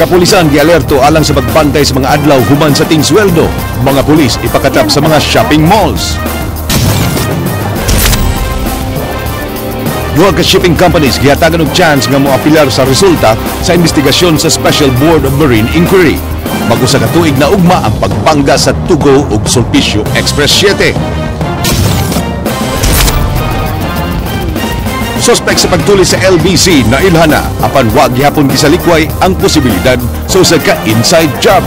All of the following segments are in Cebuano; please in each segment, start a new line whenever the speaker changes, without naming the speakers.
Kapulisan gialerto alang sa pagbantay sa mga adlaw human sa tingsweldo. Mga pulis ipakatap sa mga shopping malls. Duha ka shipping companies gihatagan og chance nga moapilar sa resulta sa investigasyon sa Special Board of Marine Inquiry. Mag-usa ka tuig na ugma ang pagbangga sa Tugo ug Sulpicio Express 7. Suspek sa pagtuli sa LBC na ilhana apan wa gihapon gisalikway ang posibilidad sa usa ka inside job.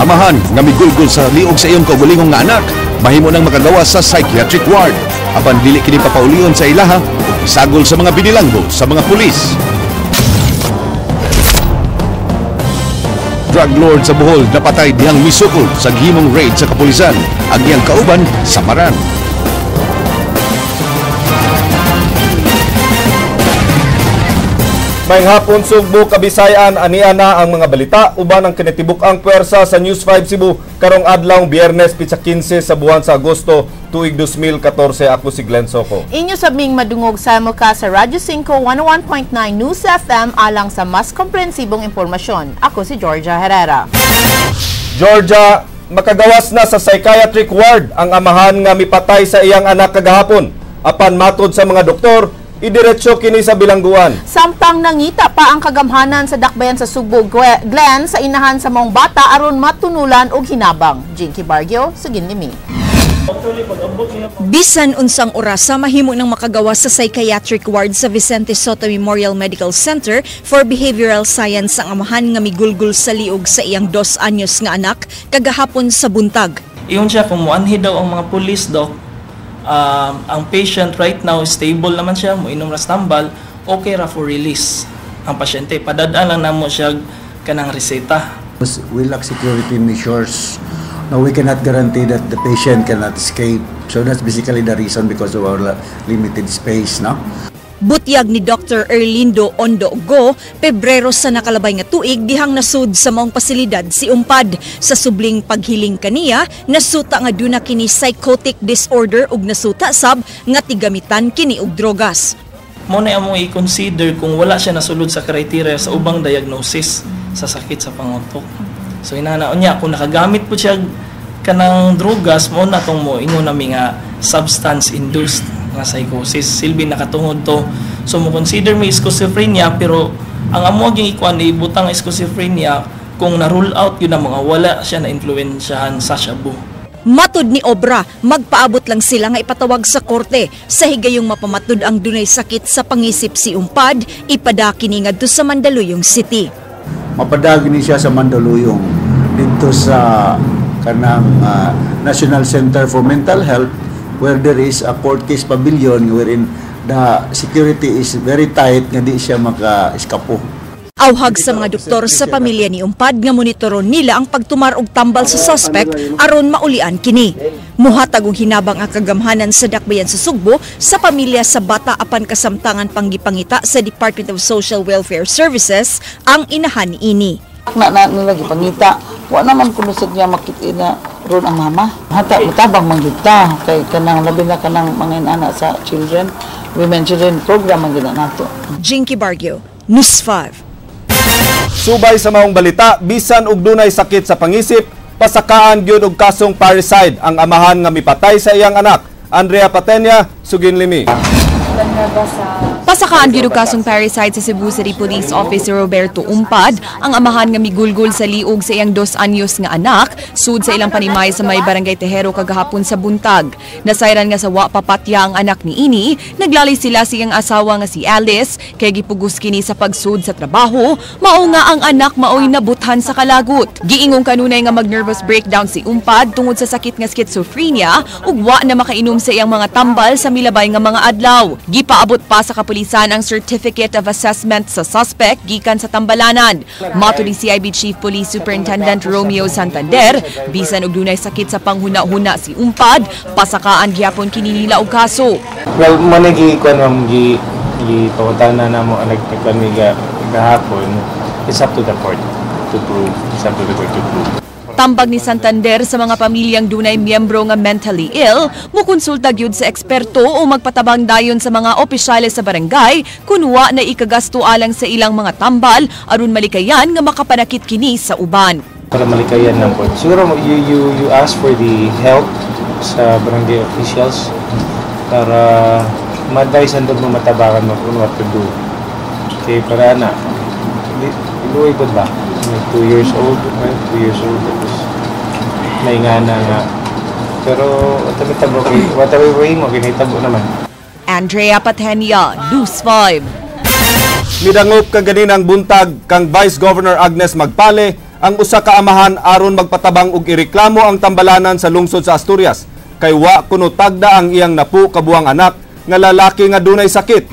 Amahan nga migulgol sa liog sa iyong kaugalingong nga anak, mahimo nang makagawa sa psychiatric ward. Apan dili kini papaulion sa ilaha ug isagol sa mga binilanggo sa mga pulis. Drug lord sa Bohol napatay dihang misukol sa gihimong raid sa kapulisan. Ang iyang kauban samaran.
Maayong hapon Sugbo, Kabisayan, ania na ang mga balita uban ang kinatibuk-ang puwersa sa News 5 Cebu karong adlaw Biyernes pitsa 15 sa buwan sa Agosto tuig 2014. Ako si Glenn Soco.
Inyo sabing madungog sa muka sa Radyo 5 101.9 News FM alang sa mas komprehensibong impormasyon. Ako si Georgia Herrera.
Georgia, makagawas na sa psychiatric ward ang amahan nga mipatay sa iyang anak kagahapon. Apan matod sa mga doktor, idiretso kini sa bilangguan.
Samtang nangita pa ang kagamhanan sa dakbayan sa Sugbo, Glenn, sa inahan sa maong bata aron matunulan og hinabang. Jinky Bargio, sugin nimi.
Bisan unsang orasa mahimo nang makagawa sa psychiatric ward sa Vicente Sotto Memorial Medical Center for Behavioral Science ang amahan nga migulgul sa liog sa iyang 2 anyos nga anak kagahapon sa buntag.
Iyon siya kung muanhi daw ang mga pulis, doc. Ang patient right now stable naman siya, moinom ra tambal, okay ra for release ang pasyente. Padadaan lang namo siya kanang reseta.
We lack security measures. Now we cannot guarantee that the patient cannot escape. So that's basically the reason, because of our limited space, no?
Butyag ni Dr. Erlindo Ondo Go, Pebrero sa nakalabay nga tuig dihang nasud sa maong pasilidad si Umpad. Sa subling paghiling kaniya, nasuta nga duna kini psychotic disorder ug nasuta sab nga tigamitan kini og drogas.
Mo na among i-consider kung wala siya nasulod sa criteria sa ubang diagnosis sa sakit sa pangutok. So inana unya kung nakagamit po siya kanang drogas, mo na tong mo ingon nami nga substance induced nga psychosis, silbi nakatungod to. So mo consider mi schizophrenia, pero ang amo gyud ikuan ibutang schizophrenia kung na rule out yun ang mga wala siya na influensyahan sa shabu.
Matud ni Obra, magpaabot lang sila nga ipatawag sa korte sa higayong mapamatud ang dunay sakit sa pangisip si Umpad, ipadaki ni ngadto sa Mandaluyong City.
Mapadagi ni siya sa Mandaluyong dito sa kanang National Center for Mental Health, where there is a court case pavilion wherein the security is very tight nga di siya maka-eskapo.
Awhag sa mga doktor sa pamilya ni Umpad nga monitoron nila ang pagtumar og tambal sa suspect aron maulian kini. Muhatag og hinabang ang kagamhanan sa dakbayan sa Sugbo sa pamilya sa bata apan kasamtangan panggipangita sa Department of Social Welfare Services ang inahan niini.
Na na nila gipangita, wa naman kuno sad niya makit na ron ang mama. Hata mutabang man gyud ta kay kanang labi na kanang mga inana sa children, women children program man gyud nato.
Jinky Bargio, News 5.
Subay sa maong balita, bisan og dunay sakit sa pangisip, pasakaan gyud og kasong parricide ang amahan nga mipatay sa iyang anak. Andrea Patenya, sugin limi.
Pasakaan gyud og kasong parricide sa Cebu City Police Officer Roberto Umpad, ang amahan nga migulgol sa liog sa iyang 2 anyos nga anak, sud sa ilang panimay sa may barangay Tejero kagahapon sa buntag. Nasayran nga sa wa papatya ang anak niini, naglalay sila sa iyang asawa nga si Alice, kay gipugos kini sa pagsud sa trabaho, mao nga ang anak maoy nabuthan sa kalagot. Giingong kanunay nga mag-nervous breakdown si Umpad tungod sa sakit nga schizophrenia ug wa na makainom sa iyang mga tambal sa milabay nga mga adlaw. Gipaabot pa sa kapulisan ang Certificate of Assessment sa suspect gikan sa tambalanan. Matod ni CIB Chief Police Superintendent Romeo Santander, bisan og dunay sakit sa panghuna-huna si Umpad, pasakaan gyapon kini nila og kaso.
Well, mo na gi kuan ma'am gi gipangutana namo ang nagkami gahapon, it's up to the court to prove. It's up to the court to prove.
Tambag ni Santander sa mga pamilyang dunay miyembro nga mentally ill, mukonsulta gyud sa eksperto o magpatabang dayon sa mga opisyales sa barangay kun wa na ikagasto alang sa ilang mga tambal aron malikayan nga makapanakit kini sa uban.
Para malikayan lang po. Siguro you ask for the help sa barangay officials para ma-advise andun mo, matabangan mo kung what to do. Okay, para na iluoy po ba? May 2 years old, right? 2 years old, tapos may nga na nga. Pero whatever kay whatever way mo kinitabo naman.
Andrea Patenia, News 5.
Midangop kaganinang buntag kang Vice Governor Agnes Magpale ang usa ka amahan aron magpatabang og ireklamo ang tambalanan sa lungsod sa Asturias kay wa kuno tagda ang iyang 10 ka buwang anak nga lalaki nga dunay sakit.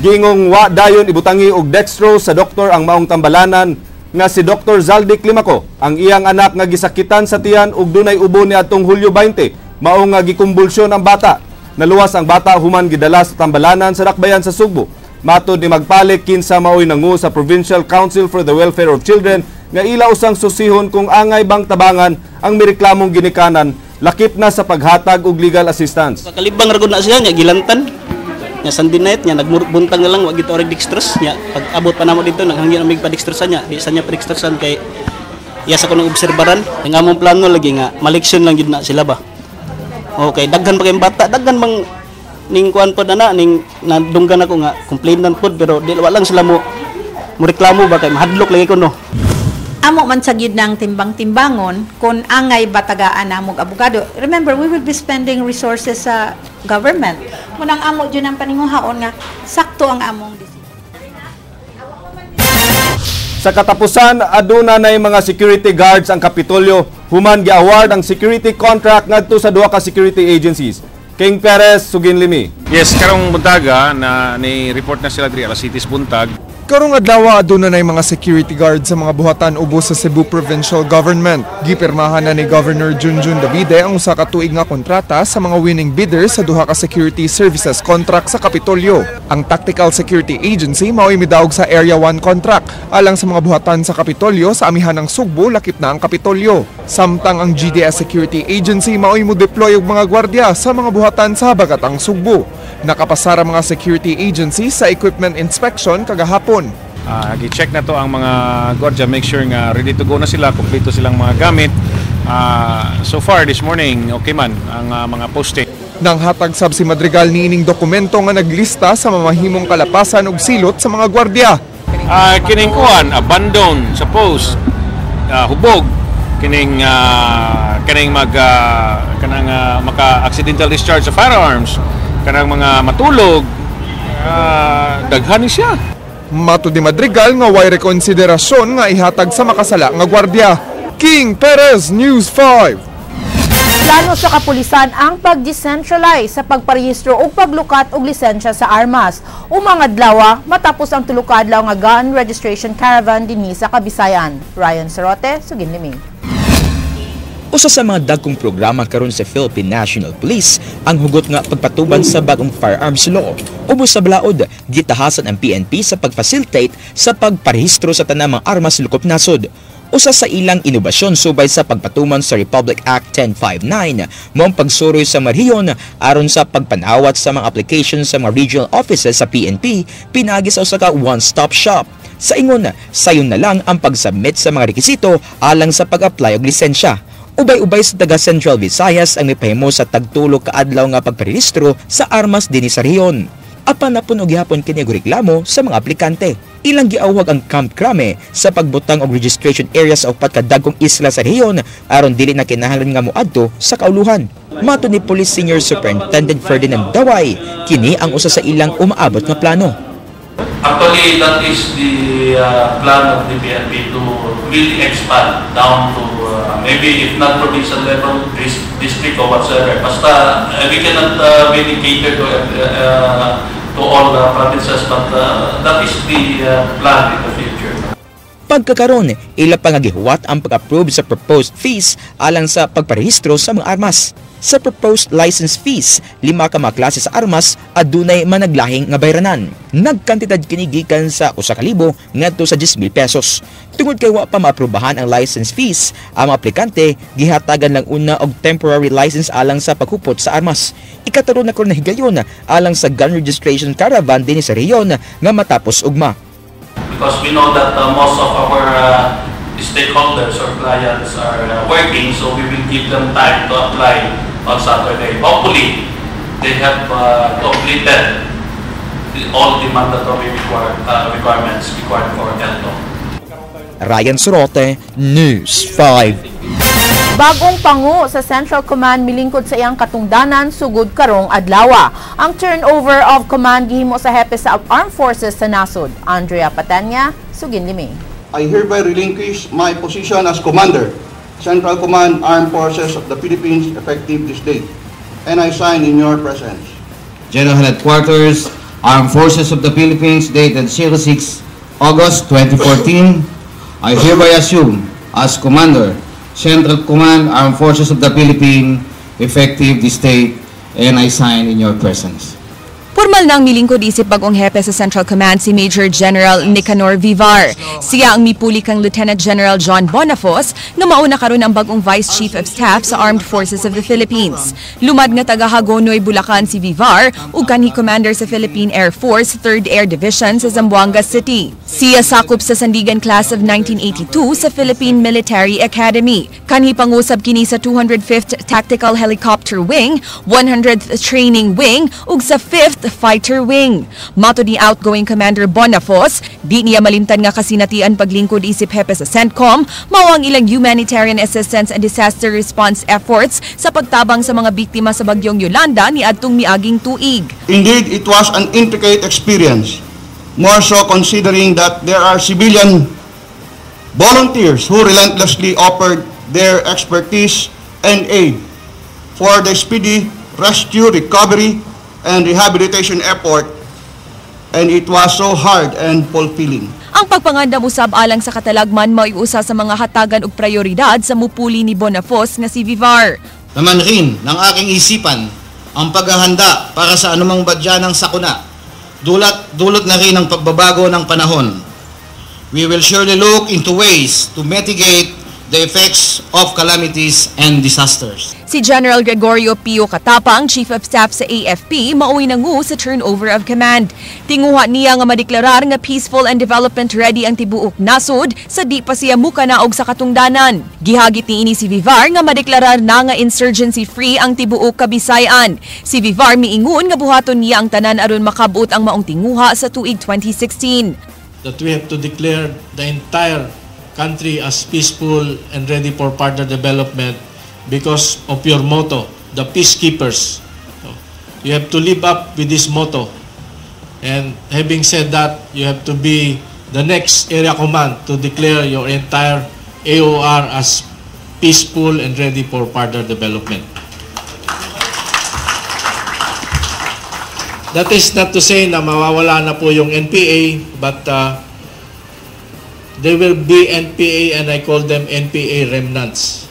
Giingong wa dayon ibutangi og dextrose sa doktor ang maong tambalanan nga si Dr. Zaldi Climaco ang iyang anak nga gisakitan sa tiyan ug dunay ubo niadtong Hulyo 20, mao nga gikumbulsyon ang bata. Naluwas ang bata human gidala sa tambalanan sa Dakbayan sa Sugbo. Matod ni Magpale, kinsa maoy nangu sa Provincial Council for the Welfare of Children, nga ila usang susihon kung angay bang tabangan ang mireklamong ginikanan, lakip na sa paghatag og legal assistance.
Kalibang ra gud na siya nya, gilantan nya Sunday night nya, nagbuntag na lang wa gito dextrose nya. Pag abot pa namo dito, naghangyo na mig pa-dextrosan nya, di sa niya pa-dextrosan kay iya sa kunong obserbaran. Ang among plano lagi nga maleksyon lang gid na sila ba. Okay, daghan pa kayong bata, daghan bang ning kuan pod ana ning nadunggan ako nga complainant pod, pero di wa lang sila mo reklamo ba kay mahadlok lagi ko no.
Amo man sa gyud ng timbang-timbangon kung angay batagaan na mog abogado. Remember, we will be spending resources sa government. Munang amo jud ang paninguhaon nga sakto ang among decision.
Sa katapusan, aduna nay mga security guards ang Kapitolyo human gi-award ang security contract ngadto sa duha ka security agencies. King Perez, Suginlimi.
Yes, karong buntaga na ni report na sila diri alas 7 buntag.
Karong adlaw, aduna nay mga security guard sa mga buhatan ubos sa Cebu Provincial Government. Gipirmahan na ni Governor Junjun Davide ang usa ka tuig nga kontrata sa mga winning bidders sa duha ka security services contract sa Kapitolyo. Ang Tactical Security Agency mao'y midaog sa Area 1 contract alang sa mga buhatan sa Kapitolyo sa amihan ng Sugbo, lakip na ang Kapitolyo. Samtang ang GDS Security Agency mao'y mo-deploy og mga gwardiya sa mga buhatan sa Habagatang Sugbo. Nakapasar ang mga security agency sa equipment inspection kagahapon.
Gi-check na to ang mga gwardiya, make sure nga ready to go na sila, kompleto silang mga gamit. So far this morning, okay man ang mga posting.
Nang hatag sab si Madrigal niining dokumento nga naglista sa mamahimong kalapasan ug silot sa mga gwardiya.
Kining kuan, abandon sa post, hubog, kining kaning mag kanang maka accidental discharge sa firearms, kanang mga matulog, daghan ni siya.
Matud ni Madrigal nga way rekonsiderasyon nga ihatag sa makasala nga gwardiya. King Perez, News 5.
Plano sa kapulisan ang pag-decentralize sa pagparehistro ug paglukat og lisensya sa armas. Umang adlaw matapos ang 3 ka adlaw nga gun registration caravan dinhi sa Kabisayan. Ryan Sarote, Suginlimi.
Usa sa mga dagkong programa karon sa Philippine National Police ang hugot nga pagpatuman sa bagong firearms law. Ubos sa balaod, gitahasan ang PNP sa pag-facilitate sa pagparehistro sa tanang mga armas sa nasod. Usa sa ilang inobasyon subay sa pagpatuman sa Republic Act 1059 mao ang pagsuroy sa rehiyon aron sa pagpanawat sa mga application sa mga regional offices sa PNP pinaagi sa usa ka one-stop shop. Sa ingon, sayon na lang ang pag-submit sa mga rekisito alang sa pag-apply og lisensya. Ubay-ubay sa taga Central Visayas ang mipahimo sa tagtulo ka adlaw nga pagparehistro sa armas dinhi sa rehiyon. Apan napuno gihapon kini og reklamo sa mga aplikante. Ilang giawhag ang Camp Crame sa pagbutang og registration area sa upat ka dagkong isla sa rehiyon aron dili na kinahanglan nga moadto sa kauluhan. Matod ni Police Senior Superintendent Ferdinand Daway, kini ang usa sa ilang umaabot nga plano.
Actually, that is the plan of the PNP to really expand down to maybe if not provincial level, district or whatsoever. Basta we cannot really cater to all the provinces, but that is the plan in the future.
Pagkakaron, ila pa nga gihuwat ang pag-approve sa proposed fees alang sa pagparehistro sa mga armas. Sa proposed license fees, lima ka mga klase sa armas adunay managlahing nga bayranan. Nagkantidad kini gikan sa 1,000 ngadto sa 10,000 pesos. Tungod kay wa pa maaprubahan ang license fees, ang mga aplikante gihatagan lang una og temporary license alang sa paghupot sa armas. Ikatulo na karon na higayon alang sa gun registration caravan dinhi sa rehiyon nga matapos ugma.
Because we know that most of our stakeholders or clients are working, so we will give them time to apply on Saturday. Hopefully, they have completed all the mandatory requirements required for LTO.
Ryan Sorote, News 5.
Bagong pangu sa Central Command milingkod sa iyang katungdanan sugod karong adlawa. Ang turnover of command gihimo sa hepe sa Armed Forces sa nasod. Andrea Patanya, sugin limi.
I hereby relinquish my position as Commander, Central Command Armed Forces of the Philippines, effective this date, and I sign in your presence.
General Headquarters, Armed Forces of the Philippines, dated 06 August 2014, I hereby assume as Commander, Central Command Armed Forces of the Philippines, effective this date, and I sign in your presence.
Formal nang milingkod isip bagong hepe sa Central Command si Major General Nicanor Vivar. Siya ang mipuli kang Lieutenant General John Bonafos nga mauna karon ang bagong Vice Chief of Staff sa Armed Forces of the Philippines. Lumad nga taga Hagonoy, Bulacan si Vivar ug kanhi commander sa Philippine Air Force 3rd Air Division sa Zamboanga City. Siya sakop sa Sandigan Class of 1982 sa Philippine Military Academy. Kanhi pangusab kini sa 205th Tactical Helicopter Wing, 100th Training Wing ug sa 5th Fighter Wing. Matod ni outgoing Commander Bonafos, di niya malimtan nga kasinatian paglingkod isip hepe sa CENTCOM, mao ang ilang humanitarian assistance and disaster response efforts sa pagtabang sa mga biktima sa bagyong Yolanda ni adtong miaging tuig.
Indeed, it was an intricate experience, more so considering that there are civilian volunteers who relentlessly offered their expertise and aid for the speedy rescue, recovery, and rehabilitation effort, and it was so hard and fulfilling.
Ang pagpangandam usab alang sa katalagman mao'y usa sa mga hatagan og prioridad sa mupuli ni Bonafos nga si Vivar.
Naman rin ng aking isipan ang paghahanda para sa anumang badya ng sakuna, dulot na rin ang pagbabago ng panahon. We will surely look into ways to mitigate the effects of calamities and disasters.
Si General Gregorio Pio Katapang, Chief of Staff sa AFP, mao'y nangu sa turnover of command. Tinguha niya nga madeklarar nga peaceful and development ready ang tibuok nasod sa di pa siya mukanaog sa katungdanan. Gihagit niini si Vivar nga madeklarar na nga insurgency free ang tibuok Kabisayan. Si Vivar miingon nga buhaton niya ang tanan aron makabot ang maong tinguha sa tuig 2016.
That we have to declare the entire country as peaceful and ready for further development because of your motto, the peacekeepers. You have to live up with this motto. And having said that, you have to be the next area command to declare your entire AOR as peaceful and ready for further development. That is not to say na mawawala na po yung NPA, but they will be NPA, and I call them NPA remnants.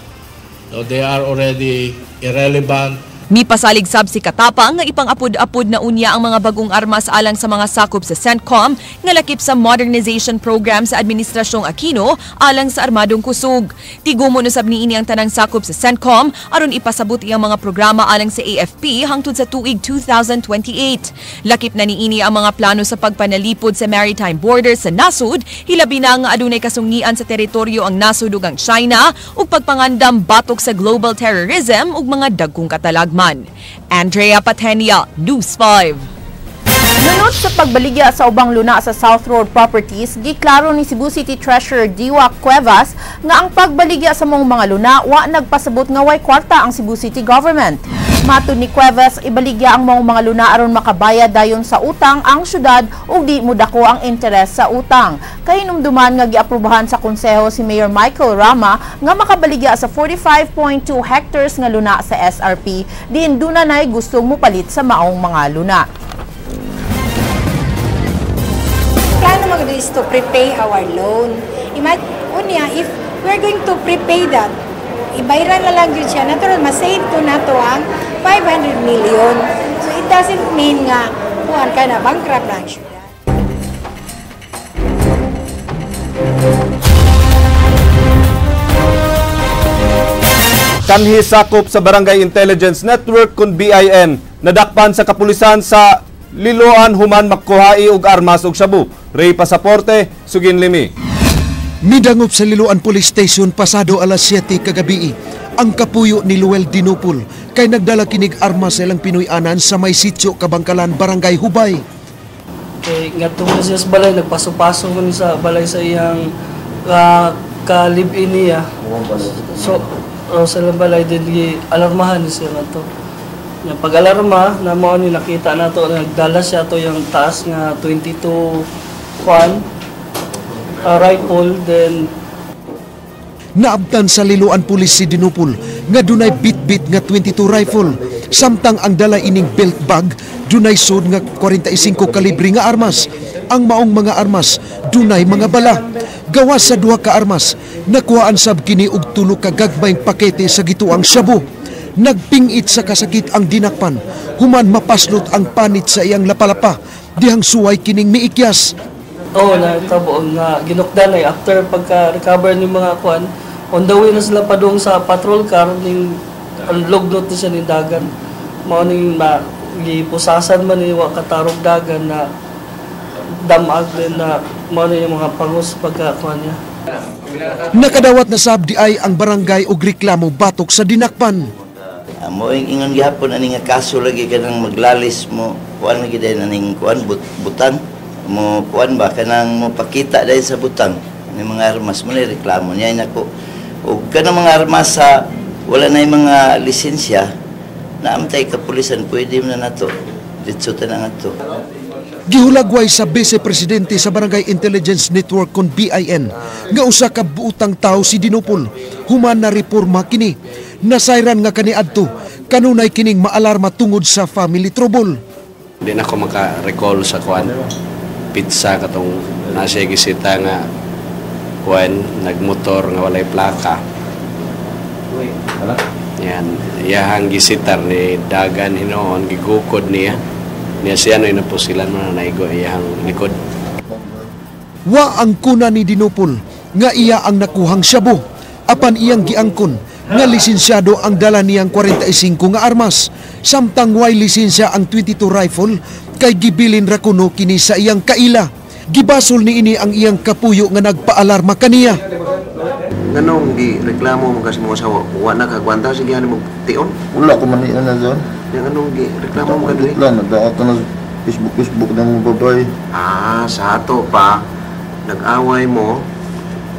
So they are already irrelevant.
Mipasalig sab si Katapang nga ipang-apod-apod na unya ang mga bagong armas alang sa mga sakop sa CENTCOM nga lakip sa modernization program sa Administrasyong Aquino alang sa armadong kusog. Tigumo na sab niini ang tanang sakop sa CENTCOM aron ipasabot iyang mga programa alang sa AFP hangtod sa tuig 2028. Lakip na niini ang mga plano sa pagpanalipod sa maritime border sa nasod, hilabi na nga adunay kasungian sa teritoryo ang nasod ug ang China ug pagpangandam batok sa global terrorism ug mga dagkong katalagman. Andrea Patenia, News 5.
Nunot sa pagbaligya sa ubang luna sa South Road Properties, giklaro ni Cebu City Treasurer Diwa Cuevas nga ang pagbaligya sa mga luna wa nagpasabot nga way kwarta ang Cebu City Government. Matod ni Cuevas, ibaligya ang mga luna aron makabayad dayon sa utang ang syudad ug di modako ang interes sa utang. Kahinumduman nga giaprobahan sa konseho si Mayor Michael Rama nga makabaligya sa 45.2 hectares nga luna sa SRP, diin duna nay gustong mopalit sa maong mga luna.
Plano mag is to prepay our loan. Imagine, unya, if we're going to prepay that, Ibayran na lang yun siya. Natural, masave to nato ang 500 million. So it doesn't mean nga kuan ka na, bankrupt na ang syudad.
Kanhi sakop sa Barangay Intelligence Network kun BIN, nadakpan sa kapulisan sa Liloan human makkuhai og armas og shabu. Ray Pasaporte, Sugin Limi.
Midangop sa Liloan Police Station pasado alas 7 kagabi ang kapuyo ni Luel Dinupol kay nagdala kinig armas sa ilang Pinoy-anan sa may sitio Kabangkalan, Barangay Hubay.
Kay ngadto man siya sa balay, nagpaso-paso man sa balay sa iyang ka-live-in niya. So, sa ilang balay din gi-alarmahan ni siya ngadto. Pag alarma, na mao ni nakita nato nagdala siya to yung taas nga 22 kwan rifle, then
naabtan sa Liloan Police si Dinupol nga dunay bitbit nga 22 rifle samtang ang dala ining belt bag dunay sud nga 45 kalibre nga armas. Ang maong mga armas dunay mga bala. Gawas sa duha ka armas, nakuhaan sab kini og tulo ka gagmayng pakete sa gituang shabu. Nagpingit sa kasakit ang dinakpan, human mapaslot ang panit sa iyang lapalapa, dihang suway kining miikyas.
Oo, natabo nga ginukdan ay after pagka-recover ni mga kuan, on the way na sila padung sa patrol car ning lugnot ni siya ning dagan. Mao ning gipusasan man ni wa katarog dagan na damag din na mao ni yung mga pangus pagka kuan niya.
Nakadawat na sab di ay ang barangay og reklamo batok sa dinakpan.
Mo ingon gihapon ani nga kaso lagi kanang maglalis mo kuan lagi dayon aning kuan butang mo kuan ba kanang mo pakita dayon sa butang ni mga armas mo ni reklamo niya nako og kanang mga armas sa wala na mga lisensya naamtay kapulisan pwede na nato ditso tanan ato.
Gihulagway sa Vice Presidente sa Barangay Intelligence Network kon BIN nga usa ka buutang tawo si Dinupol human na reforma kini. Nasayran nga kaniadto kanunay kining maalarma tungod sa family trouble.
Di na ko maka-recall sa kuan pizza katong nasa gisita nga kuan nagmotor nga walay plaka. Yan, iyahang gisitar ni dagan hinoon gigukod niya. Niya siya no inapusilan man na naigo iyahang likod.
Wa ang kuna ni Dinupol nga iya ang nakuhang shabu apan iyang giangkon nga lisensyado ang dala niyang 45 nga armas samtang way lisensya ang 22 rifle kay gibilin ra kuno kini sa iyang kaila. Gibasol niini ang iyang kapuyo nga nagpaalarma kaniya.
Nganong gi reklamo mo kasi mga asawa, wa na kagwanta sige ani mo tion?
Wala ko man na doon.
Nganong gi reklamo mo kadiri?
Wala nagdaot na Facebook na mo babae.
Ah, sa ato pa nag-away mo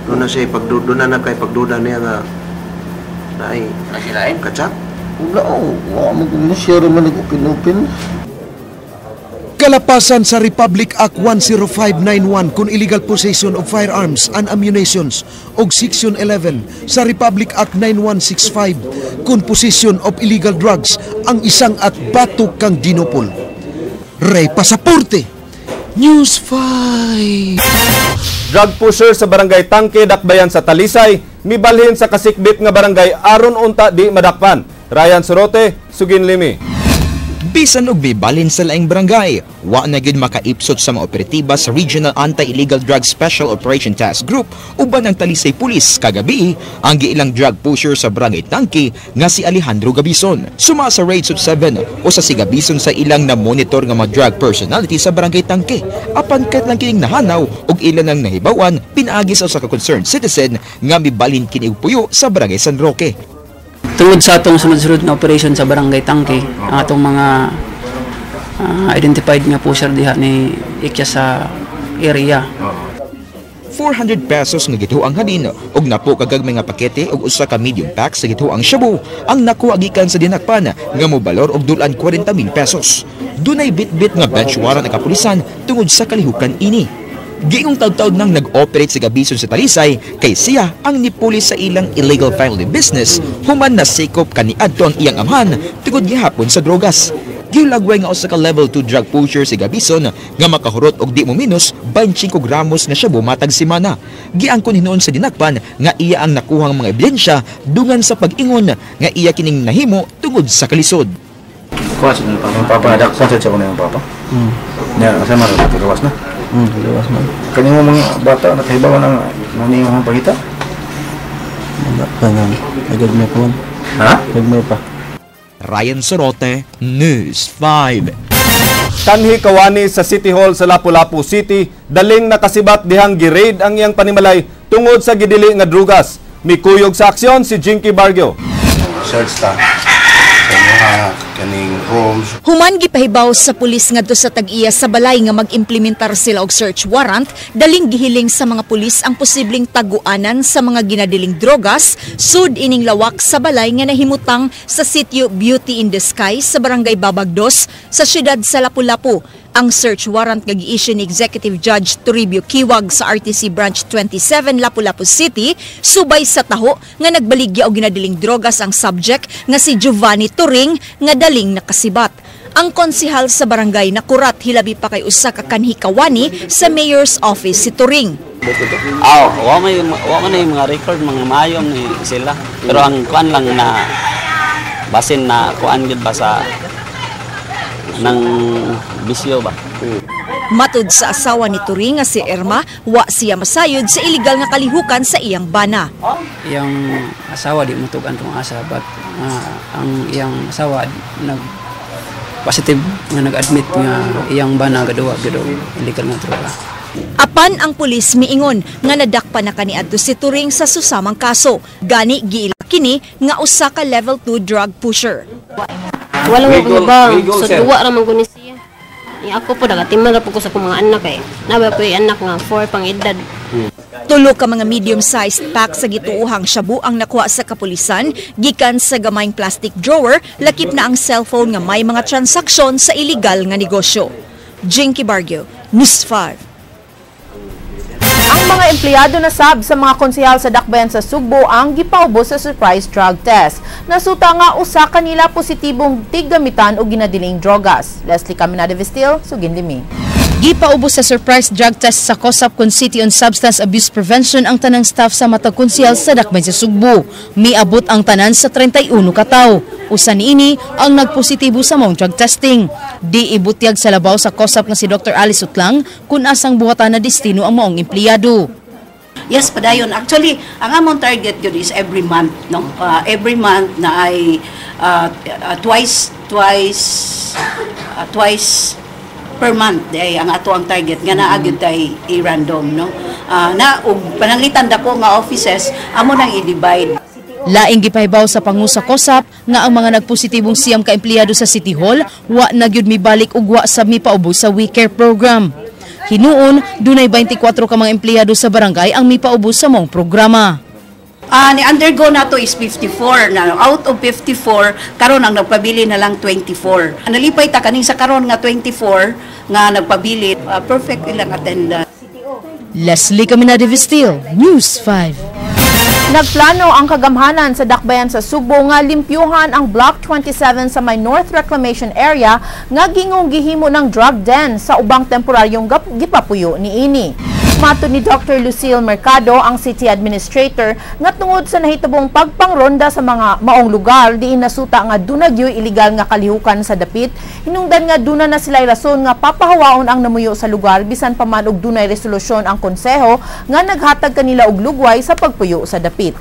doon na siya pagduda na kay pagduda niya nga naay nasilain kachat.
Wala oh, wa mo mo share man ko pinupin.
Kalapasan sa Republic Act 10591 kun illegal possession of firearms and ammunitions og Section 11 sa Republic Act 9165 kun possession of illegal drugs ang isang at batok kang Dinupol. Ray Pasaporte, News 5.
Drug pusher sa Barangay Tangke, Dakbayan sa Talisay, mibalhin sa kasikbit nga barangay aron unta di madakpan. Ryan Sorote, Sugin Limi.
Bisan og mibalhin sa laing barangay, wa na gyud makaipsot sa mga operatiba sa Regional Anti-Illegal Drug Special Operation Task Group uban ang Talisay Police kagabi ang giilang drug pusher sa Barangay Tangke nga si Alejandro Gabison. Suma sa Raids of 7 usa si Gabison sa ilang na-monitor nga mga drug personality sa Barangay Tangke. Apan kahit lang kining nahanaw og ilan ang nahibawan pinaagi sa usa ka concerned citizen nga mibalhin kini og puyo sa Barangay San Roque.
Tungod sa atong sunod-sunod na operation sa Barangay Tangke, ang atong mga identified nga pusher diha ni ikya sa area.
400 pesos nga gituang halin og napo kagag mga pakete og usa ka medium pack sa gituang shabu ang nakuha gikan sa dinakpan nga mobalor og dulan 40,000 pesos. Dunay bitbit nga bench warrant ang kapulisan tungod sa kalihukan ini. Giingong taud-taud nang nag-operate si Gabison sa Talisay kay siya ang nipulis sa ilang illegal family business human nasikop kaniadto ang iyang amahan tungod gihapon sa drogas. Gilagway nga usa ka level 2 drug pusher si Gabison nga makahurot og di mo minus 25 gramos nga shabu matag semana. Giangkon hinuon sa dinakpan nga iya ang nakuhang mga ebidensya dungan sa pag-ingon nga iya kining nahimo tungod sa kalisod.
Kuha sa papa, papa dakpan sa siya ng papa. Nya asa man gawas na. Gawas man. Kani mo mga bata nakahibaw na nani imong pangita?
Wala pa nga. Nagagmay pa man.
Ha?
Nagmay pa.
Ryan Sorote, News 5.
Kanhi kawani sa City Hall sa Lapu-Lapu City, daling nakasibat dihang gi-raid ang iyang panimalay tungod sa gidili nga drugas. Mikuyog sa aksyon si Jinky Barrio.
Search ta sa mga kaning rooms.
Human gipahibaw sa pulis ngadto sa tag-iya sa balay nga mag-implementar sila og search warrant, daling gihiling sa mga pulis ang posibleng taguanan sa mga ginadiling drogas sud ining lawak sa balay nga nahimutang sa sitio Beauty in the Sky sa Barangay Babagdos sa siyudad sa Lapu-Lapu. Ang search warrant nga gi-issue ni Executive Judge Toribio Kiwag sa RTC Branch 27 Lapu-Lapu City subay sa taho nga nagbaligya og ginadiling drogas ang subject nga si Giovanni Turing nga daling nakasibat. Ang konsihal sa barangay nakurat hilabi pa kay usa ka kanhikawani sa mayor's office si Turing.
Aw, wa man yung mga record mga maayom ni sila. Pero ang kuan lang na basin na kuan gid ba sa ng bisyo ba.
Matud sa asawa ni Turing nga si Irma, wa siya masayod sa iligal nga kalihukan sa iyang bana.
Iyang asawa di mutugan tong asa, but ang iyang asawa nag positive nga nag-admit nga iyang bana gaduwa gyud illegal nga droga.
Apan ang pulis miingon nga nadakpan na kaniadto si Turing sa susamang kaso. Gani giila kini nga usa ka level 2 drug pusher.
Wala mo ba? So duwa ra man guni siya. Ako po nagatiman ra po ko sa akong mga anak eh. Nabay po yung anak nga 4 pang edad.
Tulo ka mga medium-sized pack sa gituohang shabu ang nakuha sa kapulisan gikan sa gamayng plastic drawer, lakip na ang cellphone nga may mga transaksyon sa illegal nga negosyo. Jinky Barrio, News 5.
Ang mga empleyado na sab sa mga konsehal sa Dakbayan sa Sugbo ang gipaubos sa surprise drug test. Nasuta nga usa kanila positibong tiggamitan og ginadiling drogas. Leslie Caminada Vestil, sugin limi.
Gipaubos sa surprise drug test sa COSAPCON City on Substance Abuse Prevention ang tanang staff sa matag konsehal sa Dakbayan sa Sugbo. Miabot ang tanan sa 31 ka tawo. Usa niini ang nagpositibo sa maong drug testing. Di ibutyag sa labaw sa COSAP nga si Dr. Alice Utlang kung asang buhatan na destino ang maong empleyado.
Yes, padayon. Actually, ang among target yun is every month, no? Every month na ay twice twice twice per month ay ang ato ang target nga naa gyud tay i-random, no? Na ug pananglitan dako nga offices amo nang i-divide.
Laing gipahibaw sa pangu sa COSAP nga ang mga nagpositibong 9 ka empleyado sa City Hall wa na gyud mibalik ug wa sab mipaubos sa WeCare program. Hinuon, dunay 24 ka mga empleyado sa barangay ang mipaubos sa maong programa.
Ni undergo nato is 54 na out of 54 karon ang nagpabili na lang 24. Nalipay ta kaning sa karon nga 24 nga nagpabili, perfect ilang attendance.
Leslie Caminada Vestil, News 5.
Nagplano ang kagamhanan sa Dakbayan sa Sugbo nga limpyuhan ang Block 27 sa may North Reclamation Area nga gingong gihimo ng drug den sa ubang temporaryong gipapuyo niini. Matod ni Dr. Lucille Mercado, ang city administrator, nga tungod sa nahitabong pagpangronda sa mga maong lugar, diin nasuta nga duna gyoy illegal nga kalihukan sa dapit, hinungdan nga duna na sila'y rason nga papahawaon ang namuyo sa lugar bisan pa man og dunay resolusyon ang konseho nga naghatag kanila og lugway sa pagpuyo sa dapit.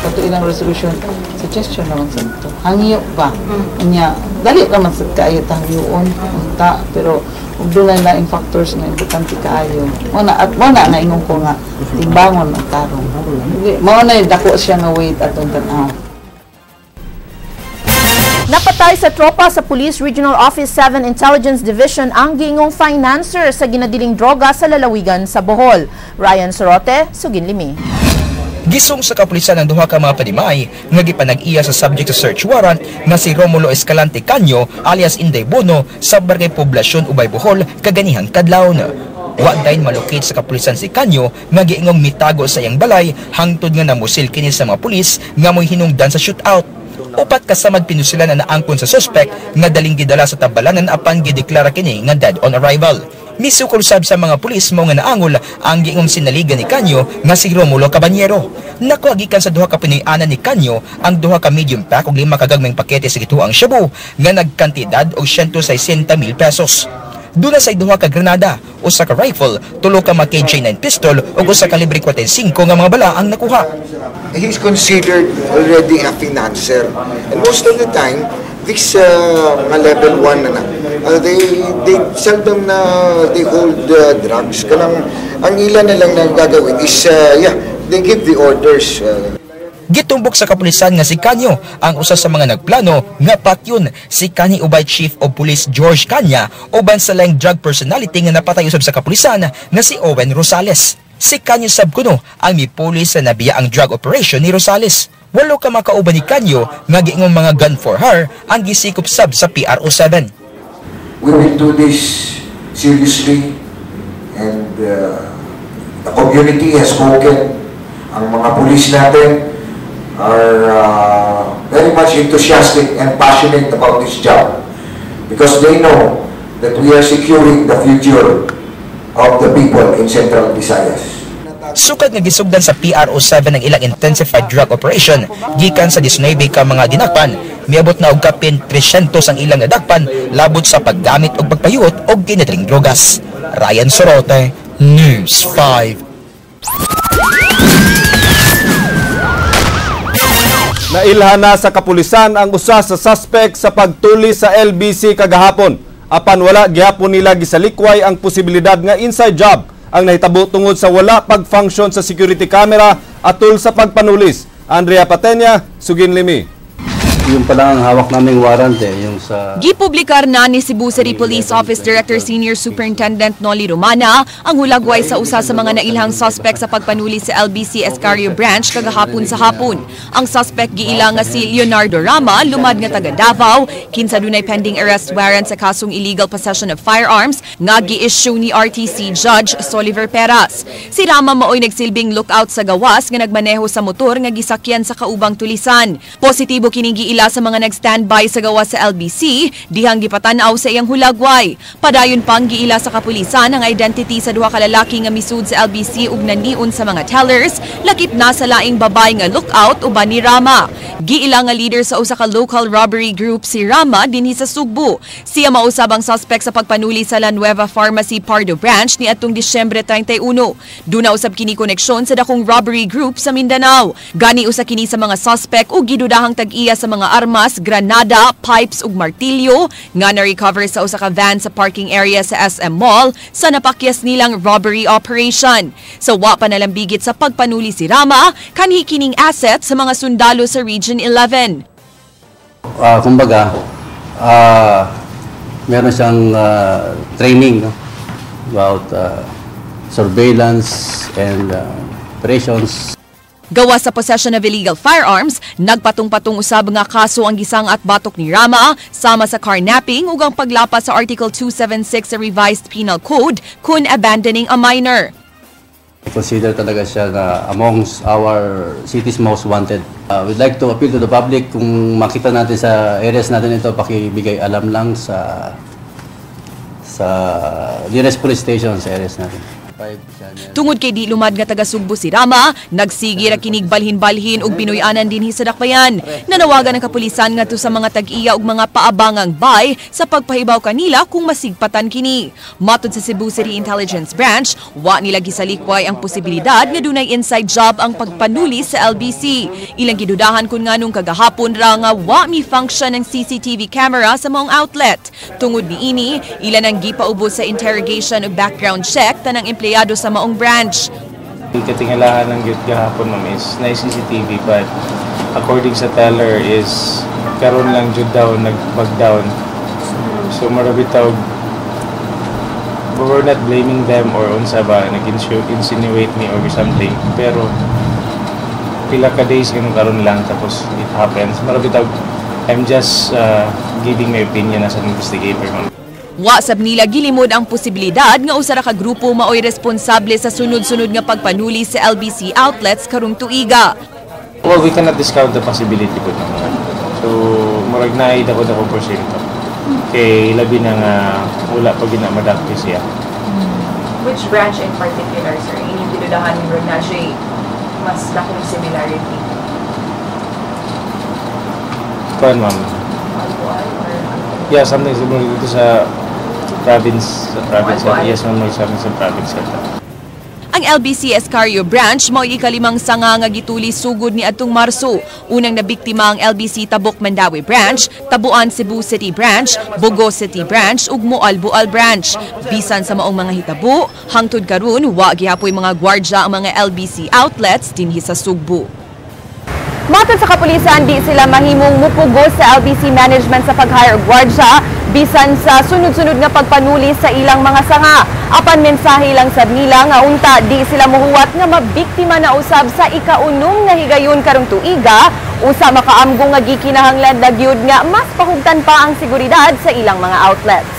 Kato ilang resolution, suggestion naman sa ito. Hangyo ba? Unya, dali naman sa kaayo hangyoon, unta, pero ug dunay laing factors nga importante kaayo. Mo na at mo na naingon ko nga timbangon ang tarong. Mao na dako siya nga weight atong tan-aw.
Napatay sa tropa sa Police Regional Office 7 Intelligence Division ang gingong financer sa ginadiling droga sa lalawigan sa Bohol. Ryan Sorote, sugin limi.
Gisong sa kapulisan ang duha ka mga panimay nga gipanag-iya sa subject sa search warrant nga si Romulo Escalante Canyo alias Inday Bono sa Barangay Poblasyon, Ubay, Bohol kaganihang kadlawon. Wa dayon malocate sa kapulisan si Canyo nga giingong mitago sa iyang balay hangtod nga namusil kini sa mga pulis nga moy hinungdan sa shootout. Upat ka samad pinusilan na naangkon sa suspect nga daling gidala sa tabalanan apan gideklara kini nga dead on arrival. Misukol sab sa mga pulis mao nga naangol ang giingong sinaligan ni Canyo nga si Romulo Caballero. Nakuha gikan sa duha ka Pinoy-anan ni Canyo ang duha ka medium pack ug 5 ka gagmayng pakete sa gituang shabu nga nagkantidad og 160,000 pesos. Duna sa duha ka granada, usa ka rifle, tulo ka mga KJ9 pistol ug usa ka kalibre 45 nga mga bala ang nakuha.
He's considered already a financer. And most of the time, this mga level 1 na they seldom na they hold drugs. Kanang ang ila na lang nang gagawin is they give the orders.
Gitumbok sa kapulisan nga si Canyo ang usa sa mga nagplano nga patyon si kanhi ubay Chief of Police George Kanya uban sa laing drug personality nga napatay usab sa kapulisan nga si Owen Rosales. Si Canyo sab kuno ang mipulis sa nabiya ang drug operation ni Rosales. Walo ka makauban ni Canyo nga giingong mga gun for hire ang gisikop sab sa PRO7.
We will do this seriously and the community has spoken. Ang mga pulis natin are very much enthusiastic and passionate about this job because they know that we are securing the future of the people in Central Visayas.
Sukad nga gisugdan sa PRO7 ang ilang intensified drug operation gikan sa 19 ka mga dinakpan, miabot na og kapin 300 ang ilang nadakpan labot sa paggamit og pagpayuot og kinitring drogas. Ryan Sorote, News 5.
Nailhan na sa kapulisan ang usa sa suspect sa pagtuli sa LBC kagahapon. Apan wala gihapon nila gisalikway ang posibilidad nga inside job ang nahitabo tungod sa wala pag-function sa security camera atul sa pagpanulis. Andrea Patenya, Sugin Limi.
Yung pa lang ang hawak naming warrant yung sa...
Gipublikar na ni Cebu City Police Office Director Senior Superintendent Nolly Romana ang hulagway sa usa sa mga nailhang suspect sa pagpanuli sa LBC Escario Branch kagahapon sa hapon. Ang suspect giila nga si Leonardo Rama, lumad nga taga Davao, kinsa dunay pending arrest warrant sa kasong illegal possession of firearms nga gi-issue ni RTC Judge Soliver Peras. Si Rama maoy nagsilbing lookout sa gawas nga nagmaneho sa motor nga gisakyan sa kaubang tulisan. Positibo kining giila sa mga nag-standby sa gawas sa LBC, dihang gipatan-aw sa iyang hulagway. Padayon pang giila sa kapulisan ang identity sa duha ka lalaki nga misud sa LBC ug naniun sa mga tellers, lakip na sa laing babay nga lookout uban ni Rama. Giila nga leader sa usa ka local robbery group si Rama dinhi sa Sugbo. Siya mausab ang suspect sa pagpanuli sa La Nueva Pharmacy Pardo Branch ni atong Disyembre 31. Duna usab kini koneksyon sa dakong robbery group sa Mindanao. Gani usa kini sa mga suspect ug gidudahang tag-iya sa mga armas, granada, pipes ug martilyo nga na-recover sa usa ka van sa parking area sa SM Mall sa napakyas nilang robbery operation. Sa wa pa nalambigit sa pagpanuli si Rama, kanhi kining asset sa mga sundalo sa Region 11.
Kumbaga, meron siyang training, no, about surveillance and operations.
Gawa sa possession of illegal firearms, nagpatong-patong usab nga kaso ang gisang at batok ni Rama sama sa carnapping ug ang paglapas sa Article 276 sa Revised Penal Code kun abandoning a minor.
Consider talaga siya na amongst our city's most wanted. We'd like to appeal to the public kung makita natin sa areas natin ito, pakibigay alam lang sa nearest police station sa areas natin.
Tungod kay di lumad nga taga Sugbo si Rama, nagsigi ra kinig balhin-balhin ug Pinoy-anan dinhi sa Dakbayan. Nanawagan ang kapulisan ngadto sa mga tag-iya ug mga paabangang bay sa pagpahibaw kanila kung masigpatan kini. Matod sa Cebu City Intelligence Branch, wa nila gisalikway ang posibilidad nga dunay inside job ang pagpanuli sa LBC. Ilang gidudahan kun nganong kagahapon ra nga wa mi function ang CCTV camera sa maong outlet. Tungod niini, ilan ang gipaubos sa interrogation ug background check tanang empleyado sa maong branch.
Katingalahan ng gyud gahapon ma'am is na CCTV, but according sa teller is karon lang jud daw nag-bug down. So mura bitaw, we're not blaming them or unsa ba nag-insinuate me or something, pero pila ka days ganun karon lang tapos it happens. Mura bitaw, I'm just giving my opinion as an investigator ma'am.
Wa sab nila gilimod ang posibilidad nga usa ra ka grupo maoy responsable sa sunod-sunod nga pagpanuli sa LBC outlets karong tuiga.
Well, we cannot discount the possibility po naman. So murag naay dako-dako porsyento. Kay labi na nga wala pa gina madakti siya.
Which branch in particular, sir? Inyong gidudahan murag na siya mas dakong similarity?
Kuan, ma'am. Yeah, something similar dito sa province, sa province. Yes, ma'am, something sa province.
Ang LBC Escario Branch mao'y ikalimang sanga nga gituli sugod ni adtong Marso. Unang nabiktima ang LBC Tabuk Mandaue Branch, Tabuan Cebu City Branch, Bogo City Branch ug Moalboal Branch. Bisan sa maong mga hitabo, hangtod karon wa gihapoy mga gwardya ang mga LBC outlets dinhi sa Sugbo. Matod sa kapulisan, di sila mahimong mupugo sa LBC management sa pag-hire og gwardya bisan sa sunod-sunod nga pagpanuli sa ilang mga sanga. Apan mensahe lang sad nila nga unta di sila muhuwat nga mabiktima na usab sa ikaunom nga higayon karong tuiga, usa makaamgo nga gikinahanglan na gyud nga mas pahugtan pa ang seguridad sa ilang mga outlets.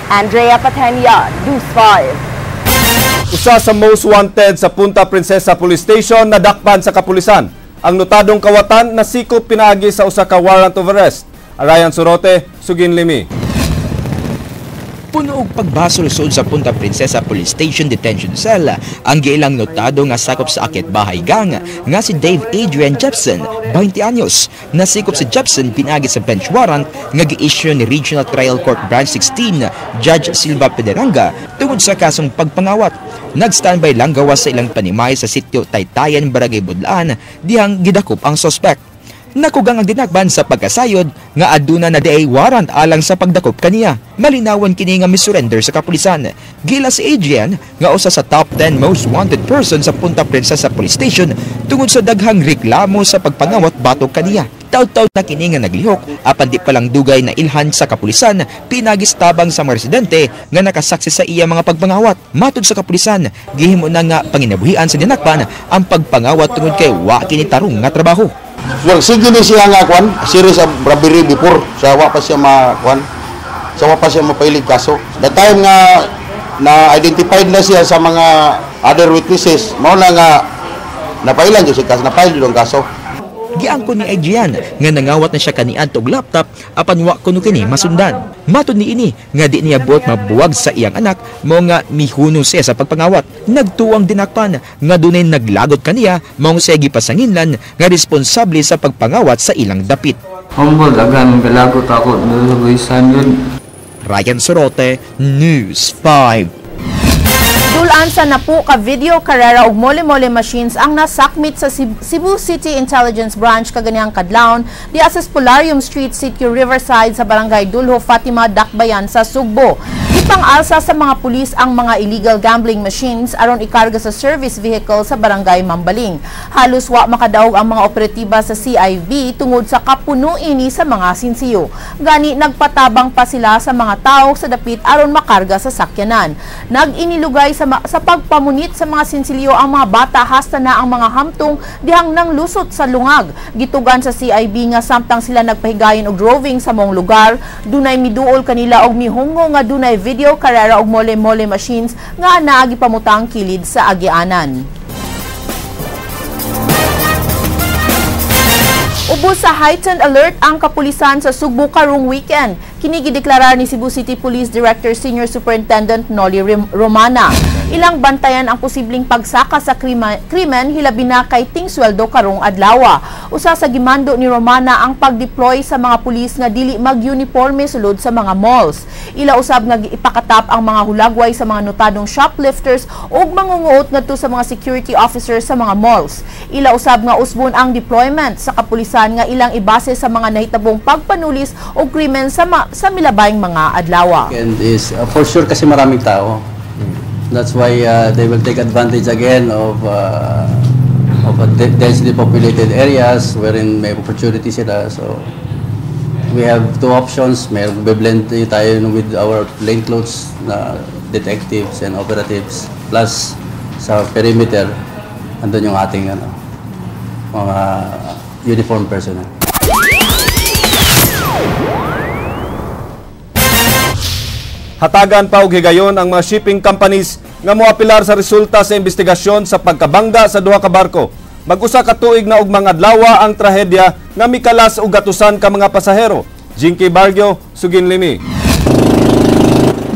Andrea Patenia, News 5.
Usa sa most wanted sa Punta Princesa Police Station nadakpan sa kapulisan. Ang notadong kawatan nasikop pinaagi sa usa ka warrant of arrest. Arayan Sorote, Sugin Limi.
Puno og pagbasol sud sa Punta Princesa Police Station Detention Cell ang giilang notado nga sakop sa Akit Bahay Gang nga si Dave Adrian Jepson, 20 anyos. Nasikop si Jepson pinaagi sa bench warrant nga gi-issue ni Regional Trial Court Branch 16 Judge Silva Pederanga tungod sa kasong pagpangawat. Nag-standby lang gawas sa ilang panimay sa sitio Taytayan, Barangay Budlaan, dihang gidakop ang suspect. Nakugang ang dinakban sa pagkasayod nga aduna na diay warrant alang sa pagdakop kaniya. Malinawan kini nga misurrender sa kapulisan. Gila si Adrian nga usa sa top 10 most wanted person sa Punta Princesa Police Station tungod sa daghang reklamo sa pagpangawat batok kaniya. Taud-taud na kini nga naglihok apan di palang dugay na ilhan sa kapulisan pinagis tabang sa mga residente nga nakasaksi sa iya mga pagpangawat. Matud sa kapulisan, gihimo na nga panginabuhian sa dinakpan ang pagpangawat tungod kay wa kini tarong nga trabaho.
Well, sige ni siya nga kwan, series of robbery before sa wa pa siya ma kwan, sa wa pa siya mapailig kaso. The time nga na identified na siya sa mga other witnesses, mao na nga napailan jud siya kaso, napail jud ang kaso.
Giangkon ni Adrian nga nangawat na siya kaniadto og laptop apan wa kuno kini masundan. Matud niini nga di niya buot mabuwag sa iyang anak mao nga mihuno siya sa pagpangawat. Nagtuwang dinakpan nga dunay naglagot kaniya mao siya gipasanginlan nga responsable sa pagpangawat sa ilang dapit.
Humble agan galagot ako nulubisan yun.
Ryan Sorote, News 5.
Dulaan sa napu ka video karera og mole-mole machines ang nasakmit sa Cebu City Intelligence Branch kaganihang kadlawon diha sa Spolarium Street, Sitio Riverside sa Barangay Dulho, Fatima, Dakbayan sa Sugbo. Ipang-alsa sa mga pulis ang mga illegal gambling machines aron ikarga sa service vehicle sa Barangay Mambaling. Halos wa makadaog ang mga operatiba sa CIB tungod sa kapuno ini sa mga sinsiyo. Gani nagpatabang pa sila sa mga tao sa dapit aron makarga sa sakyanan. Nag-inilugay sa pagpamunit sa mga sinsilyo ang mga bata hasta na ang mga hamtong dihang nanglusot sa lungag. Gitugan sa CIB nga samtang sila nagpahigayon og roving sa mong lugar, dunay miduol kanila og mihungo nga dunay video karera og mole-mole machines nga naagi pamutang kilid sa agianan. Ubos sa heightened alert ang kapulisan sa Sugbo karong weekend. Kini gideklarar ni Cebu City Police Director Senior Superintendent Nolly Romana. Ilang bantayan ang posibleng pagsaka sa krimen hilabi na kay tingsweldo karong adlawa. Usa sa gimando ni Romana ang pag-deploy sa mga pulis nga dili mag-uniforme sulod sa mga malls. Ila usab nga ipakatap ang mga hulagway sa mga notadong shoplifters ug mangunguot ngadto sa mga security officers sa mga malls. Ila usab nga usbon ang deployment sa kapulisan nga ilang ibase sa mga nahitabong pagpanulis o krimen sa milabayng mga adlawa.
And is for sure kasi maraming tao. That's why they will take advantage again of densely populated areas wherein may opportunity sila. So we have two options. May blend tayo with our plainclothes na detectives and operatives plus sa perimeter andun yung ating mga uniform personnel.
Hatagan pa og higayon ang mga shipping companies nga moapilar sa resulta sa investigasyon sa pagkabangga sa duha ka barko. Mag-usa ka tuig na og mga adlaw ang trahedya nga mikalas og gatusan ka mga pasahero. Jinky Bargio, Sugin Limi.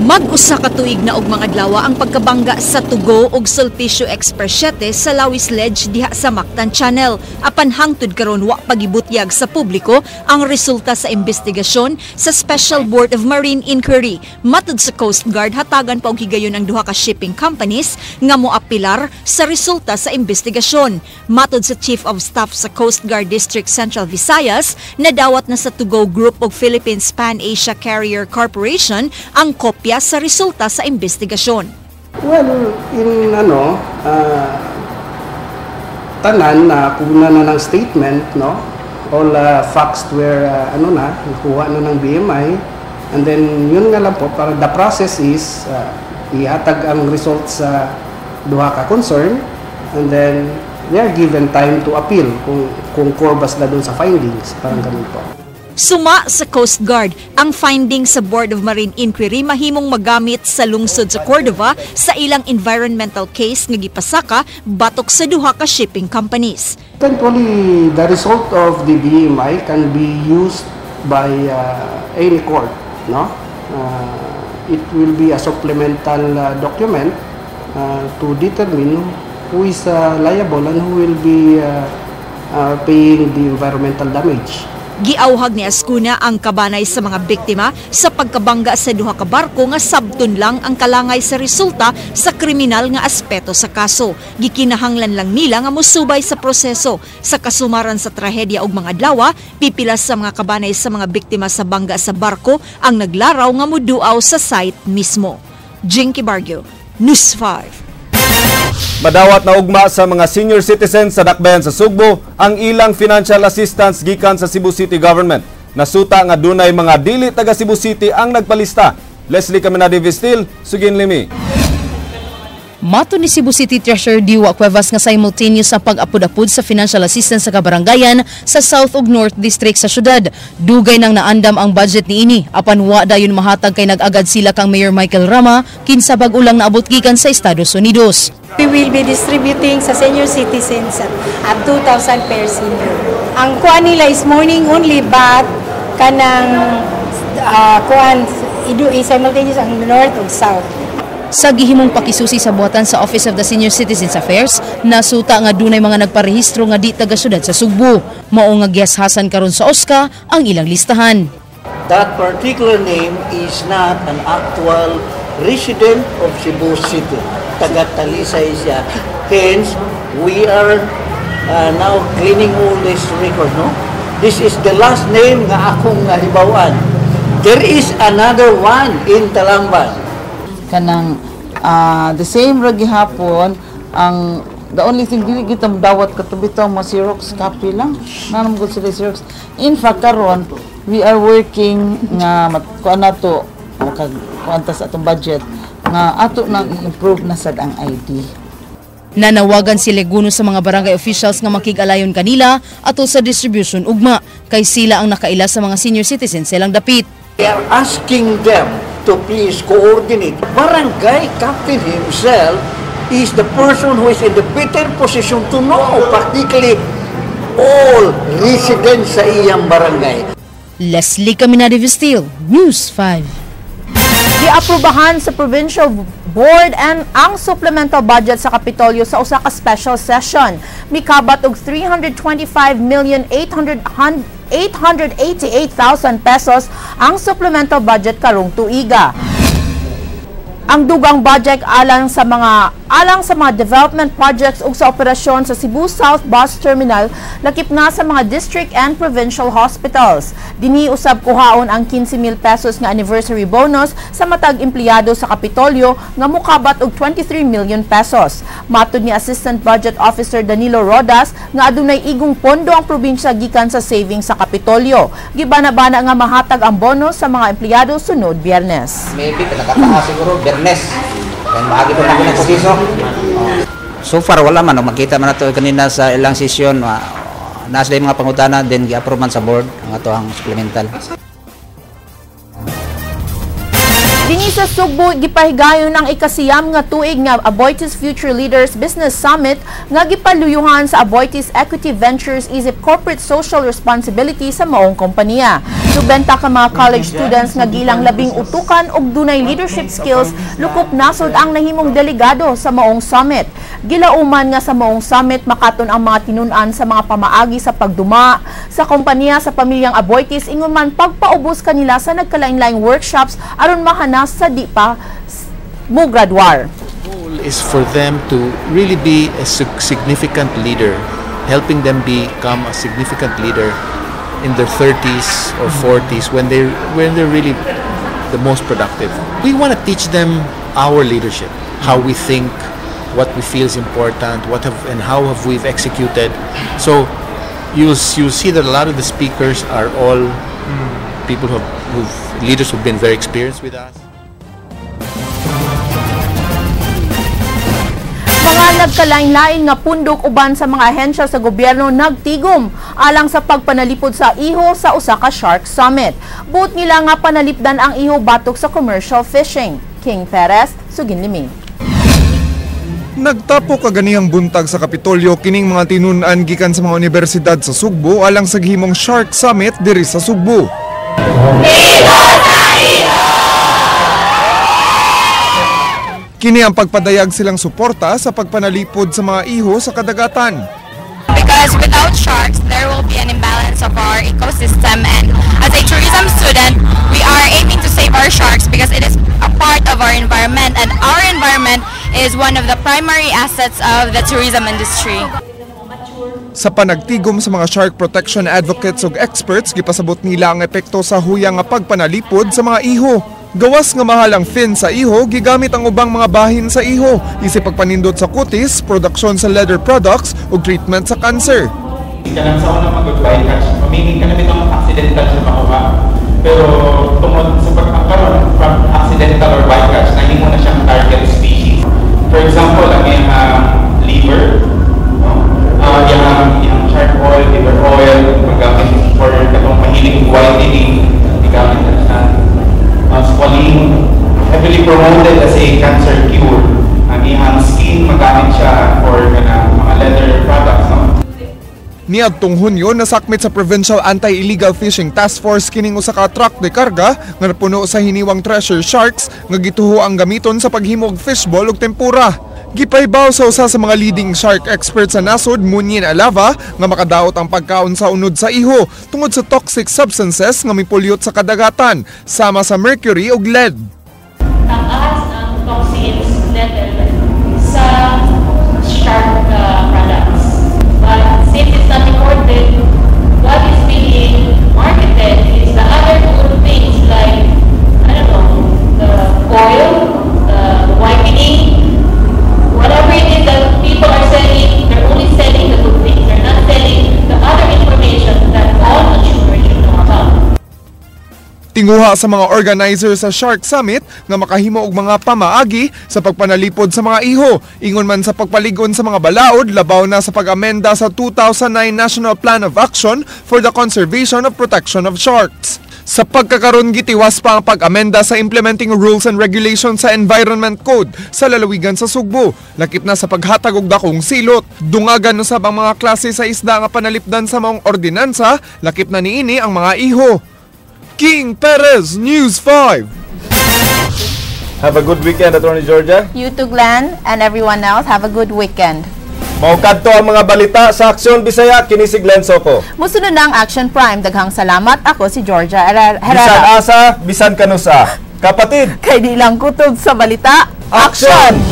Mag-usa ka tuig na og mga adlaw ang pagkabangga sa Tugo ug Sulpicio Express 7 sa Lawis Ledge diha sa Mactan Channel. Apan hangtod karon wa pagibutyag sa publiko ang resulta sa investigasyon sa Special Board of Marine Inquiry. Matud sa Coast Guard, hatagan pa og higayon ang duha ka shipping companies nga moapilar sa resulta sa investigasyon. Matud sa Chief of Staff sa Coast Guard District Central Visayas, nadawat na sa Tugo Group ug Philippines Pan Asia Carrier Corporation ang kopya sa resulta sa investigasyon.
Well, in ano, tanan na kuna na ng statement, no? All facts were ano na, nakuha na ng BMI, and then yun nga lang po, para the process is ihatag ang results sa duha ka concern, and then they are given time to appeal kung core ba sila dun sa findings, parang ganun po.
Suma sa Coast Guard, ang finding sa Board of Marine Inquiry mahimong magamit sa lungsod sa Cordova sa ilang environmental case nga gipasaka batok sa duha ka shipping companies.
Eventually, the result of the BMI can be used by any court, no? It will be a supplemental document to determine who is liable and who will be paying the environmental damage.
Giauhag ni Azcuna ang kabanay sa mga biktima sa pagkabangga sa duha ka barko nga sabton lang ang kalangay sa resulta sa kriminal nga aspeto sa kaso. Gikinahanglan lang nila nga mosubay sa proseso. Sa kasumaran sa trahedya og mga adlaw, pipilas sa mga kabanay sa mga biktima sa bangga sa barko ang naglaraw nga moduaw sa site mismo. Jinky Bargio, News 5.
Madawat na ugma sa mga senior citizens sa Dakbayan sa Sugbo ang ilang financial assistance gikan sa Cebu City Government. Nasuta nga dunay mga dili taga Cebu City ang nagpalista. Leslie Caminade Vistil, Sugin Limi.
Mato ni Cebu City Treasurer Diwa Cuevas nga simultaneous ang pag-apod-apod sa financial assistance sa kabarangayan sa South ug North District sa syudad. Dugay nang naandam ang budget niini apan wa dayon mahatag kay nag-agad sila kang Mayor Michael Rama kinsa bag-o lang naabot gikan sa Estados Unidos.
We will be distributing sa senior citizens at 2,000 per senior. Ang kuan nila is morning only, but kanang kuan idu simultaneous ang North ug South.
Sa gihimong pakisusi sa buhatan sa Office of the Senior Citizens Affairs, nasuta nga dunay mga nagparehistro nga di taga syudad sa Sugbo. Mao nga gihashasan karon sa OSCA ang ilang listahan.
That particular name is not an actual resident of Cebu City. Taga Talisay siya. Hence, we are now cleaning all this record, no? This is the last name nga akong nahibaw-an. There is another one in Talamban.
Kanang the same ra gihapon ang the only thing dili kita dawat kato bitaw mga Xerox copy lang. Nanam gud sila Xerox. In fact karon we are working nga kuan nato kag kuan ta sa atong budget nga ato nang i-improve na sad ang ID.
Nanawagan si Leguno sa mga barangay officials nga makig-alayon kanila atol sa distribution ugma kay sila ang nakaila sa mga senior citizens silang dapit.
We are asking them to please coordinate. Barangay captain himself is the person who is in the better position to know practically all residents sa iyang barangay.
Leslie Caminade Vestil, News 5.
Giaprobahan sa Provincial Board and ang supplemental budget sa Kapitolyo sa usa ka special session. Mikabat og 325,888,000 pesos ang supplemental budget karong tuiga. Ang dugang budget alang sa mga development projects ug sa operasyon sa Cebu South Bus Terminal, lakip na sa mga district and provincial hospitals. Dinhi usab kuhaon ang 15,000 pesos nga anniversary bonus sa matag empleyado sa Kapitolyo nga mukabat og 23 million pesos. Matud ni Assistant Budget Officer Danilo Rodas nga adunay igong pondo ang probinsya gikan sa savings sa Kapitolyo. Gibana-bana nga mahatag ang bonus sa mga empleyado sunod Biyernes.
Maybe pinakataas siguro Biyernes. Then maagi pa na proseso. So far wala man, no, makita man nato kanina sa ilang session, nasa mga pangutana, then gi-approve man sa board ang ato ang supplemental.
Dinhi sa Sugbo, gipahigayon ang 9 nga tuig nga Aboitiz Future Leaders Business Summit nga gipaluyuhan sa Aboitiz Equity Ventures isip corporate social responsibility sa maong kompanya. 90 ka mga college students nga gilang 10 utukan og dunay leadership skills lukop nasod ang nahimong delegado sa maong summit. Gilauman nga sa maong summit makaton ang mga tinun-an sa mga pamaagi sa pagduma sa kompanya sa pamilyang Aboitiz, ingon man pagpaubos kanila sa nagkalain-laing workshops aron mahanas sa di pa mo graduar.
Goal is for them to really be a significant leader, helping them become a significant leader in their 30s or 40s when they're really the most productive. We want to teach them our leadership, how we think, what we feel is important, what have and how have we've executed. So you'll see that a lot of the speakers are all people who've leaders who've been very experienced with us.
Mga nagkalain-lain nga pundok uban sa mga ahensya sa gobyerno nagtigom alang sa pagpanalipod sa iho sa usa ka Shark Summit. Buot nila nga panalipdan ang iho batok sa commercial fishing. King Perez, Suginlimi.
Nagtapo kaganihang buntag sa Kapitolyo kining mga tinun-an gikan sa mga universidad sa Sugbo alang sa gihimong Shark Summit diri sa Sugbo. Kini ang pagpadayag silang suporta sa pagpanalipod sa mga iho sa kadagatan.
Because without sharks, there will be an imbalance of our ecosystem, and as a tourism student, we are aiming to save our sharks because it is a part of our environment, and our environment is one of the primary assets of the tourism industry.
Sa panagtigom sa mga shark protection advocates ug experts, gipasabot nila ang epekto sa huya nga pagpanalipod sa mga iho. Gawas nga mahal ang fin sa iho, gigamit ang ubang mga bahin sa iho, isip pagpanindot sa kutis, produksyon sa leather products ug treatment sa cancer.
Kanang sa una mag-goodbye catch, meaning kanang bitong accidental siya makuha. Pero tungod sa pagkakaroon from accidental or bycatch, nahimo na siyang target species. For example, ang iyang liver, no? Iyang shark oil, liver oil, magamit for katong mahilig whitening, gigamit na siya. Squalene, heavily promoted as a cancer cure. Ang iyang skin, magamit siya for kanang mga leather products, no?
Niadtong Hunyo, nasakmit sa Provincial Anti-Illegal Fishing Task Force kining usa ka truck de karga nga napuno sa hiniwang thresher sharks nga gituho ang gamiton sa paghimog fishball ug tempura. Gipahibaw sa usa sa mga leading shark experts sa nasod, Munyin Alava, nga makadaot ang pagkaon sa unod sa iho tungod sa toxic substances nga mipulyot sa kadagatan sama sa mercury ug lead.
Taas ang toxins level sa shark products. But since it's not recorded, what is being marketed is the other good things like, I don't know, the oil, the whitening, whatever it is that people are selling, they're only selling the good things. They're not selling the other information that all consumers should know about.
Tinguha sa mga organizer sa Shark Summit nga makahimo og mga pamaagi sa pagpanalipod sa mga iho, ingon man sa pagpaligon sa mga balaod, labaw na sa pag-amenda sa 2009 National Plan of Action for the Conservation of Protection of Sharks. Sa pagkakaroon, gitiwas pa ang pag-amenda sa Implementing Rules and Regulations sa Environment Code sa lalawigan sa Sugbo, lakip na sa paghatag og dakong silot. Dungagan usab ang mga klase sa isda nga panalipdan sa maong ordinansa, lakip na niini ang mga iho. King Perez, News 5.
Have a good weekend, Attorney Georgia.
You too, Glenn, and everyone else. Have a good weekend.
Mao kadto ang mga balita sa Aksyon Bisaya, kini si Glenn Soco.
Musunod na ang Action Prime. Daghang salamat. Ako si Georgia Herrera.
Bisan asa, bisan kanusa. Kapatid.
Kay di lang kutob sa balita.
Action!